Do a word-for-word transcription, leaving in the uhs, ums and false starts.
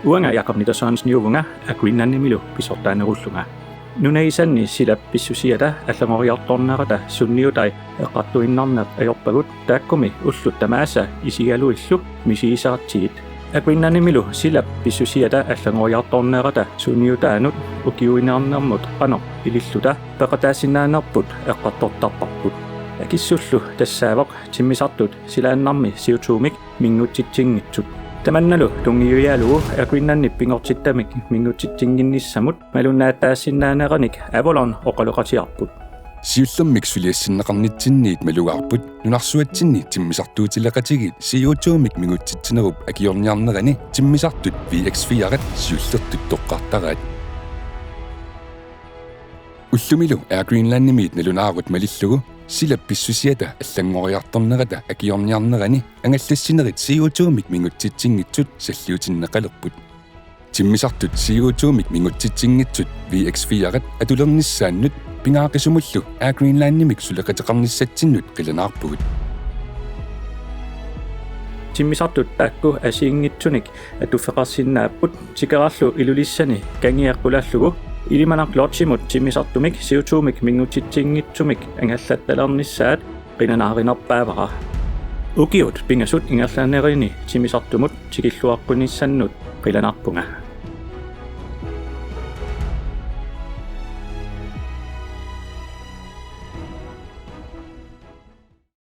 Uanga Jakob Nitter Sørensen-iuvunga Air Greenlandimilu pisortaanerullunga. Nunagisanni silap pissusiata allanngoriartornerata sunniutai eqqartuinnarneq ajorpagut, taakkumi ullut tamaasa isigaluillu misigisaqartigit. Air Greenlandimilu silap pissusiata allanngoriartornerata sunniutaanut ukiuiniarnermut qanoq ililluta peqataasinnaanerput eqqartortarparput. Akissullu tassaavoq timmisartut silaannarmi C O to-mik mingutsitsinngitsut. Tamannalu tunngavigalugu Air Greenlandip pinngortittamik mingutsitsinnginnissamut malunnaattaasinnaanerannik Avolon oqaloqatigaarput. Siullermik suliassinneqarnitsinniit malugaarput nunarsuatsinni timmisartuutileqatigiit C O to-mik mingutsitsinerup akiorniarnerani timmisartut V X fire-at siullertut toqqartaraat. Ullumilu Air Greenlandimiit nalunaarut malillugu silap pissusiata allanngoriartornerata akiorniarnerani angallassinerit C O to-mik mingutsitsinngitsut salliutinneqalerput. Timmisartut C O to-mik mingutsitsinngitsut V X fire-at atulernissaannut pingaaqisumullu Air Greenlandimik suleqateqarnissatsinnut qilanaarpugut. Timmisartut taakku assigiinngitsunik atuffeqarsinnaapput Tikerarlu Ilulissani kangiat qulallugu. Ilimanaq Lodgemut timmisartumik C O to-mik mingutsitsinngitsumik angallattalernissaat qilanaarinerpaavara. Ukiut pingasut ingerlanerini timmisartumut tikilluaqqunissannut qilanaarpunga.